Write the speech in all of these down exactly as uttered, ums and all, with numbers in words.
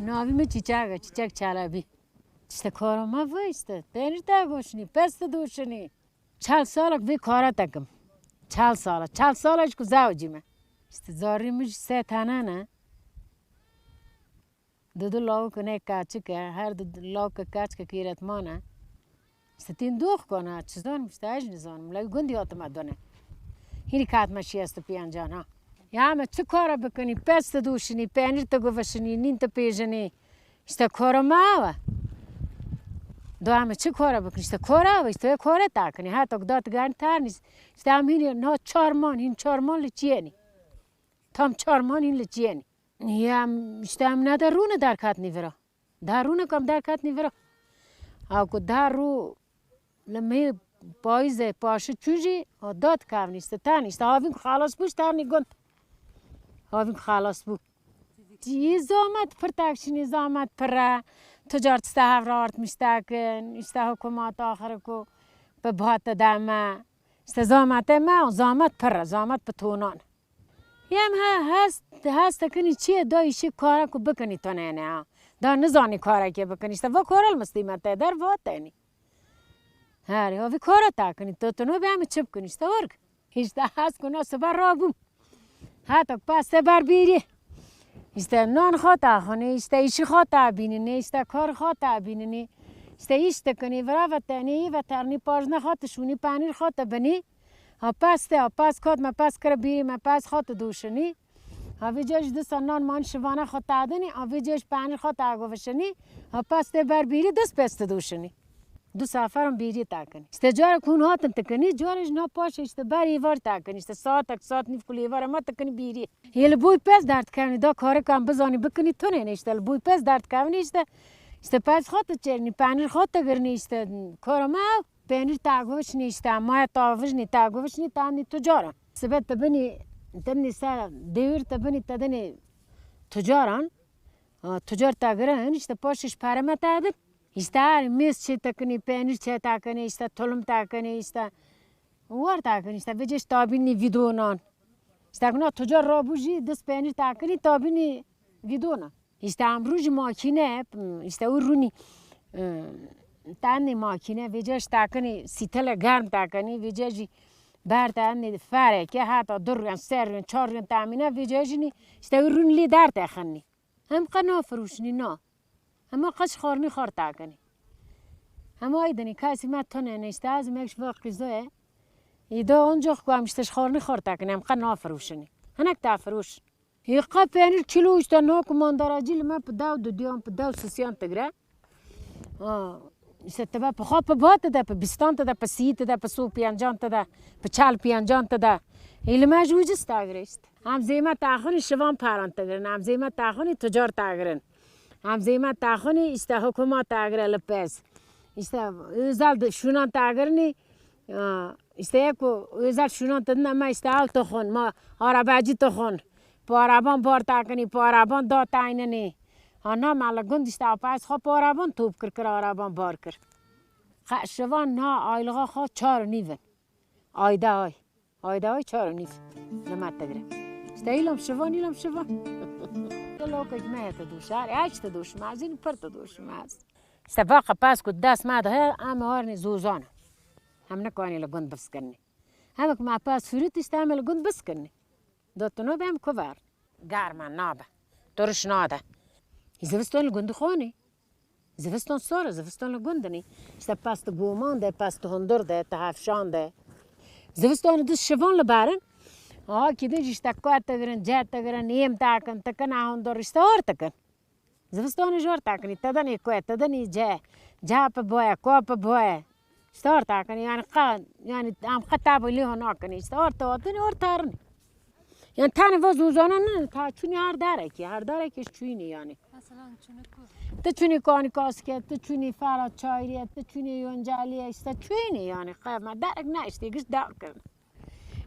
Navî min Çîçek e, Çîçek Çelebî. İşte kara me ve işte. Peynir te goşinî, peste doşinî. Çel salek vê kara tekim. Çel sala. Çel sala ji ku zewcî me. İşte zarî min jî se tene ne. Di du lawik ne keçik e. Her du lawik keçik e kîretman e. İşte tîn dox kona, çi zanim işte ez nizanim. Lewî gundî hatime done. Hînî katime şiyest û piyancan ha. Ya me çi kara bikinî, peste doşinî, peynir te guvişinî, nîn te pêjinî. İşte kora me awe. Do em çi kora bikin? İşte kora awe, işte kora takinî. Heta ku dat gan tarnî. İşte em hînî no çar man, hîn çar man li çiyenî. Tam çar man hîn li çiyenî. Ya işte em ne de rûne derkatnî vira. Da rûne kam derkatnî vira. Ha ku da rû Li mê payîzê paşi çû jî, o dat kevnî, işte tenî, işte havîn ku xelas bû, işte tenî gund. Havîn ku xelas bû. Yî zamet pir tekşinî, zamet pir e. Tucar işte hev re artmiş tekin, işte hikûmat axir ku bi bate de me. İşte zametê me, o zamet pir e, zamet bi tonan. Yem he, hest, hest tekinî çi ye, da îşê kara ku bikinî tunene ha. Da nizanî karekê bikinî. İşte va kara li mistî me te der va tenî. Herê, ha vî kara takinî, to tu no be em çi bikin, işte org. İşte hest ku no sibe rabûm. Heta ku peste ber bîrî. İşte nan xwe taxinî, işte îşî xwe tabîninî, işte kar xwe tabîninî. İşte îş dikinî, vira ve tenî, ve ternî, pajne xwe tişûnî, penîr xwe tibinî. Ha peste, ha pes kot me pes kire bîrî me pes xwe tu dûşinî. Ha vê cê jî disa nan man şivana xwe tadinî, ha vê cê jî penîr xwe tagovişinî. Ha pestê ber bîrî dis pes tu dûşinî. Du seferin bîrî takinî. İşte carek hûn hatin tikinî, carek jî na paşê işte ber êvar takinî. İşte saatek, saat nîv ku li êvar e ma tikinî bîrî. Yê li boy pes derdikevnî, da karikan bizanî bikinî tunê ne işte li boy pes derdikevnî işte. İşte pes xwe tu çêrnî, penîr xwe tu girnî işte kara me ew. Peynir tagovişnî işte, maya tavijnî, tagovişnî tanî tucara. Sibe tibinî, tibinî ser dewir tibinî tedinî tucaran. Ha, tucar tagirin, işte paşiş pereme tadin. İşte her mêz çê tekinî, peynir çê tekinî, işte tulum tekinî, işte war tekinî, işte vecêş tabînî vîdonan. İşte kuna tucar rabû jî dis peynir tekinî, tabînî vîdona. İşte emrû jî makîne, işte û rûnî, e, tenê makîne, vêce ji tekinî sîtele germ tekinî, vêce jî ber tenê fereke, heta du rûn, sê rûn, çar rûn temîne, vêce jî nî, işte û rûnî lê dertexinî. Hem qe nafirûşinî na. Hema qe ji xwarinî xwar tekinî. Hema aydinî kesî me tunene, işte ez mek ji va qîzoye. Îda onca ku em işte ji xwarinî xwar tekinî, hem qe nafirûşinî. Hinek tefirûşin. Yê qe peynir kîlo işte no ku mandaracî li me pi dew didiyan, pi dew sisiyan tigre. Ha, işte tibe pi xwe pi ba tide, pi bîstan tide, pi sî tide, pi sî û pêncan tide, pi çel pêncan tide. Ê li me ji wî cîs tagire işte. Em zême taxunî şivan paran tigirin, em zême taxunî tucar tagirin. Em zême taxunî işte hikûmat tagire li pez. İşte özel de şûnan tagirinî, ya, işte yek ku özel şûnan tedin ema işte ew tixun, ma arabacî tixun. Pi araban bar takinî, pi araban da tayninî. Ha na me li gund işte apayes xwe pi araban top kir, kir araban bar kir. Qe şivan na aylixa xwe çar û nîv in. Ayda ay. Ayda ay çar û nîv. Li me tigre. İşte îlam şivan, îlam şivan. Lokek me hete duşar, eç te duşmez, in pir te duşmez. İşte va qe pes ku dest me de he, em harnî zozan. Em nikanî li gund biskirinî. Hem ku me pes firit işte em li gund biskirinî. Do tu no be em kuver. Germa nabe. Turiş nade. Zivistan li gund xwanî. Zivistan sor e, zivistan li gund inî. İşte pes tu goman de, pes tu hundur de, tu hefşan de. Zivistan du şivan li berin. Ha kî din jî işte kuet digirin, cet digirin, yêm takin, tikin a hundur, işte hor tikin. Zivistanê jor tekinî, tedenê ku, tedenê ce, ce pi boye, ku pi boye. İşte or tekinî, yani qe, yani em qe tabî lê ho nakinî. İşte or te hatinî, or tarinî. Yani tenê va zozana ne, ta çûnî her derekî, her derekî çûyînî yani. Mesela çûnî ku? Ti çûnî Kanî Kaske, ti çûnî Ferhat Çayriye, ti çûnî Yonceliye, işte çûyînî yani. Qe me derek ne işte, giş da kirin.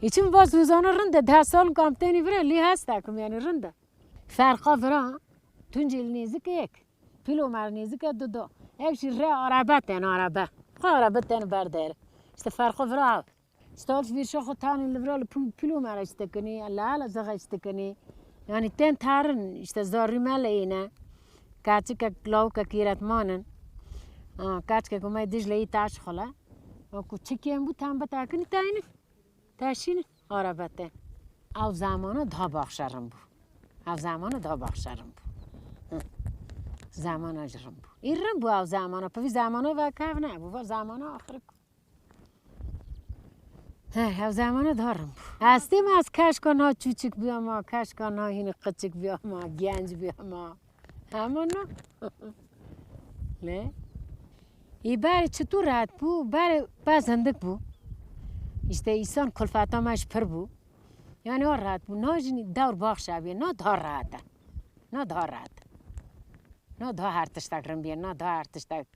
Îçin va zozana rind e, deh sal kam tenî vira, lê hest tekim yani rind e. Ferqa vira, Tuncel nêzik e yek, Pîlomer nêzik e du do. Ev jî re arebe tên arebe. Xwe arebe tên ber der. İşte ferqo vira ev. İşte alışverişa xwe tanî li vira li Pî-, Pîlomer eştekinî, li Elazığ eştekinî. Yani tên tarin, işte zarî me leyine. Keçikek, lawikek îretman in. Ha, keçikek û me Dicleyî taş xule. Û ku çi kêm bû, tem bitekinî teynin. Teşînin, arabete. Ew zamana daha baxşe rin bû. Ew zamana daha baxşe rin bû. Hı. Zamana jî rin bû. Î rin bû ew zamana. Pivî zamana ve kev nebû. Va zamana axirik. He, ev zamana daha rin bû. Ez têm ez keşka na çûçik biyama, keşka na hînî qiçik biyama, genc biyama. Hema na. Lê. Î berê çitur rehet bû, berê bes hindik bû. Îşte îsan kulfeta me ji pir bû. Yani o rehet bû. Na jî dewr baxşa bî, na daha rehet e. Na daha rehet e. No daha her tiştek rind bîye, no daha her tiştek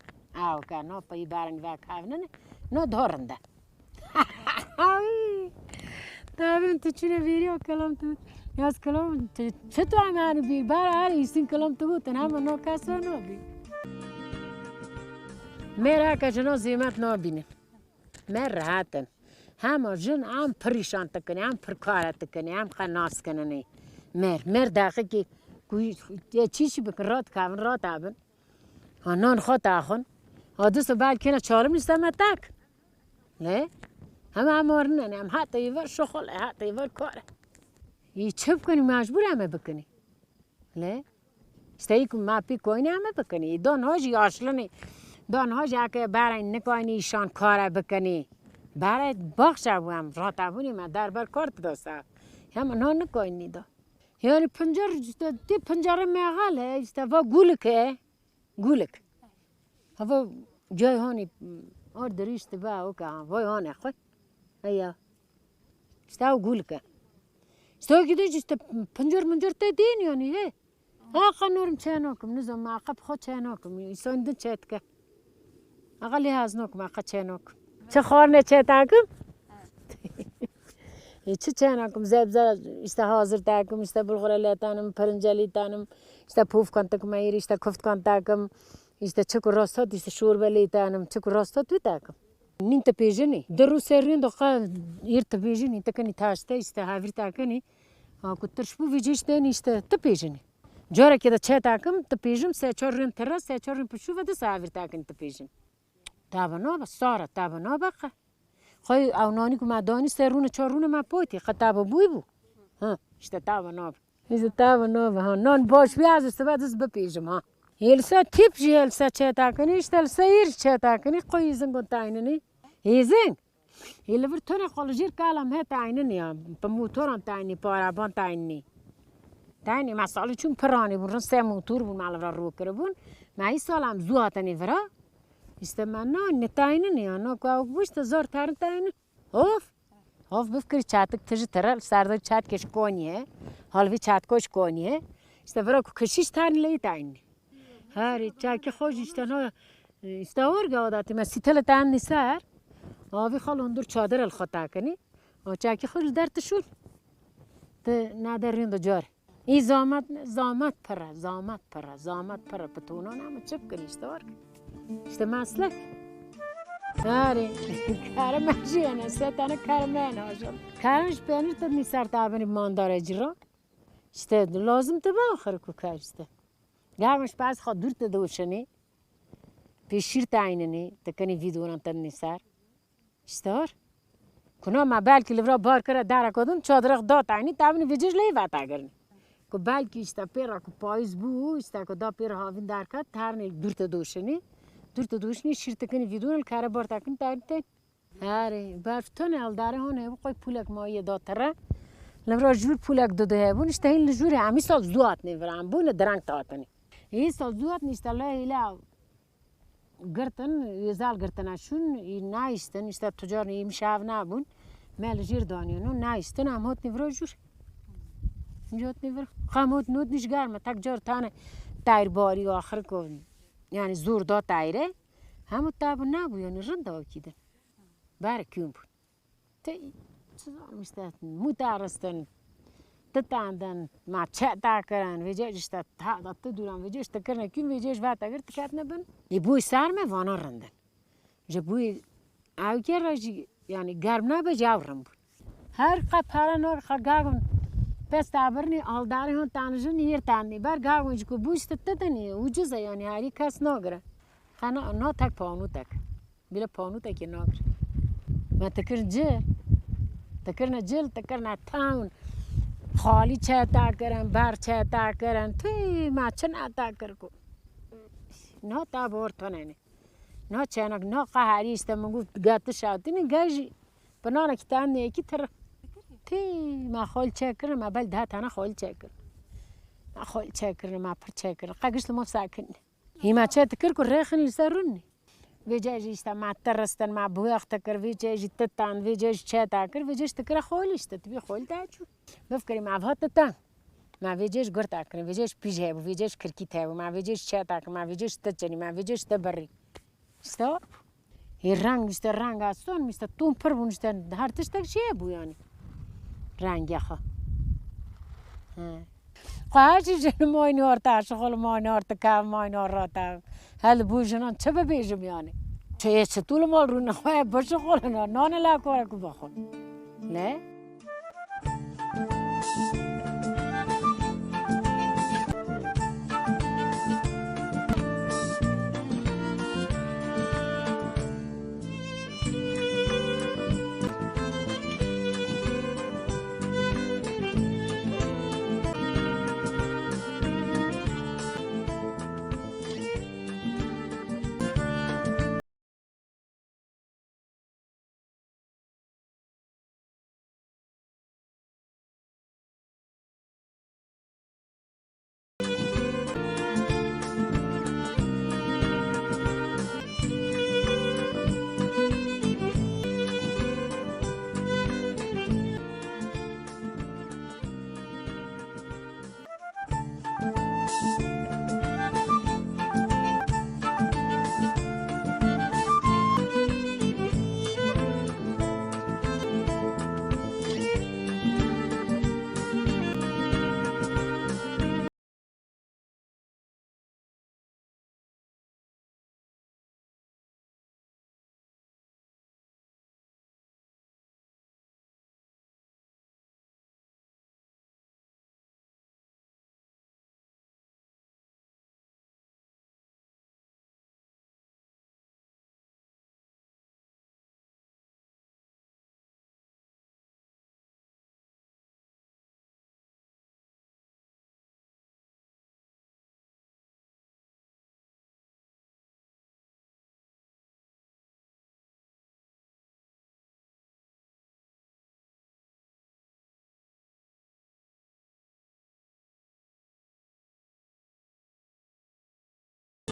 awke, no peyî barin vek hevnin, no daha rind e. Ay! Tabim tu çine vêriya kelam tu. Yaz kelam tu, çi tu em yani bî, bar her îstin kelam tu gotin, hema no kes ve no bî. Mêr heke jino zîmet nabînin. Me rehet in. Hema jin em pir îşan dikin, em pir kare dikin, em xwe nas kininê. Mêr, mêr deqikî ku yê çî çî bikin, radikevin, radabin. Ha, nan xwe daxin. Ha, dist û belkê ne çalim nîste me tek. Lê? Hema em orine ne, em heta yê ver şixul e, heta yê ver kar e. Yê çi bikin, mecbûr em ê bikinî. Lê? Îşte yî ku me pî koyne em ê bikinî. Don ho jî yaşlinî. Don ho jî eke berên nikaynî îşan kare bikinî. Berê baxşe bû em, ratabûnî me derber kar didosa. Hema no nikaynî da. Yani pincar, işte, ti pincarê mexal e, işte, va gulik e. Gulik. Hava cay hanî, ar dirîş dibe, o ke, ha, vay hane xwe. Heya. İşte o gulik e. İşte o gidince işte pincar mincar te din yani, he. Ha, qanorim çay nakim, nizam, ma qep xo çay nakim. İnsan din çay dike. Axa lê hez nakim, axa çay nakim. Çi xwarine çay takim? E, çi çay nakim, zebze işte hazır takim, işte bulgure lê tanim, pirince lê tanim, işte puf kan takim, ayır işte kuft kan takim, işte çiku rostot, işte şorbe lê tanim, çiku rostot tu takim. Nin te pêjinî. Di rû serrîn do qa ir te pêjinî, te kenî taşte işte havir takinî. Ha, ku tirş bû vî cî işte, işte te pêjinî. Carekê de çay takim, te pêjim, se çar rûn tira, se çar rûn pişû ve de se havir takin te pêjin. Tabe nabe, sara tabe nabe qe. Xwey ew nanî ku me danî sê rûne çar rûne me potî, qe tabe bûy bû. Ha, işte tabe nabe. Îzî tabe nabe, ha. Nan baş bî ez sibe diz bipêjim, ha. Hêlse tîp jî hêlse çêtakinî, işte li se îr çêtakinî, qoyî zingon tayninî. Hêzing. Hê li vir tune xwe li jêr kalam he tayninî ya. Bi motoran tayninî, bi araban tayninî. Tayninî, me salî çûn piranî bûn, rin se motor bûn, me li vir rû kiribûn. Me hî sal em zû hatinî vira. İşte me na, ne tayninî ya, na ku ew bû işte zor terin taynin. Of! Of bifikirî çatik tiji tere, li ser de çatikê ji Konyê, halvî çatiko ji Konyê. İşte vira ku kişîş tanî leyî tayînî. Herî çakî xwe jî işte no, işte orge o datî me sîtele tanî ser. Avî xal hundur çadir el xwe takinî. O çakî xwe ji der tişûn. Ti nade rind car. Î zamet ne, zamet pir e, zamet pir e, zamet pir e. Pitûnan em çi bikin îşte ork. İşte meslek. Karê, karê me jî hene, se tane karê me hene ajan. Karin ji penîr te nî ser tabinî mandare cî ra. İşte lazim te be axir ku kar işte. Gelmiş baz xwe dûr te doşenî. Pê şîr te eynenî, te kenî vîdyonan te nî ser. İşte or. Kuna me belkî li vira bar kire derek odin, çadirek da tayînî, tevnî vêcij lê vete girin. Ku belkî işte pêra ku payîz bû, işte ku da pêra havîn derket, ternê dûr te doşinî. Dûr te doşinî, şîr te kinî vîdyon, li kare bar te kin tayînî te. Herê, berf tune el dare hone, bu qoy pulek mayê da tere. Li vira jûr pulek du du hebûn, işte hîn li jûrê em îsal zû hatine vira, em bûne direng te hatine. Îsal zû hatine işte lê hêla girtin, êzal girtine şûn, î nayîstin, işte tucar î mişav nabûn. Me li jêr danîno, nayîstin, em hotnî vira jûr. Jotnî vir, qamot not nîşgar me, tek car tane tayr barî axir ko, yani zor da tayre. Hemû tabû nabû, yani rind da wekî din. Ber kûn bûn. Te, çi zanim işte, mû taristin, ti tandin, ma çe ta kirin, vêce işte ta da ti dûran, vêce işte kirine kûn, vêce ji vete gir, tiketine bin. Ê bûy ser me, vana rindin. Ji bûy ew ke re jî, yani germ nabe, ji ew rind bûn. Her qe pere nor, qe gagin, Pesta birnî aldarê hon tanijin yêr tanî. Ber gavin ji ku bûşt te dinî, ucuz e yani, harî kes nagire. Qena no tek panutek. Bile panutekê nagire. Me tikir cil. Tikirine cil, tikirine tawn. Xalî çeta kirin, ber çeta kirin. Tüy, me çi neta kir ku. No ta bor tonenê. No çenek, no qaharî işte min got getiş hatînî gejî. Binanekî te em nêkî tir. Tî, me xol çekirin, me bel daha tane xol çekirin. Me xol çekirin, me pir çekirin. Qe giş li maf sakin. Hî me çe dikir ku rêxin li ser rûnî. Vêce jî işte me tiristin, me buyax dikir, vêce jî titan, vêce jî çeta kir, vêce jî dikire xol işte, tu bî xol te çû. Bifkirî me va titan. Me vêce jî gur te kirin, vêce jî pîj hebû, vêce jî kirkît hebû, me vêce jî çeta kir, me vêce jî ti çinî, me vêce jî ti birî. İşte o. Hê reng, işte renga son, işte tûn pir bûn, işte her tiştek jê bû yani. Rengê xwe. He. Xwe her jî jin mayne orta, şixul mayne orta, kav mayne orta. Hel bû jinan çi bibêjim yani. Çi yê çi tû li mal rûne xwe bişixulin, nane la kore ku bixwin. Ne?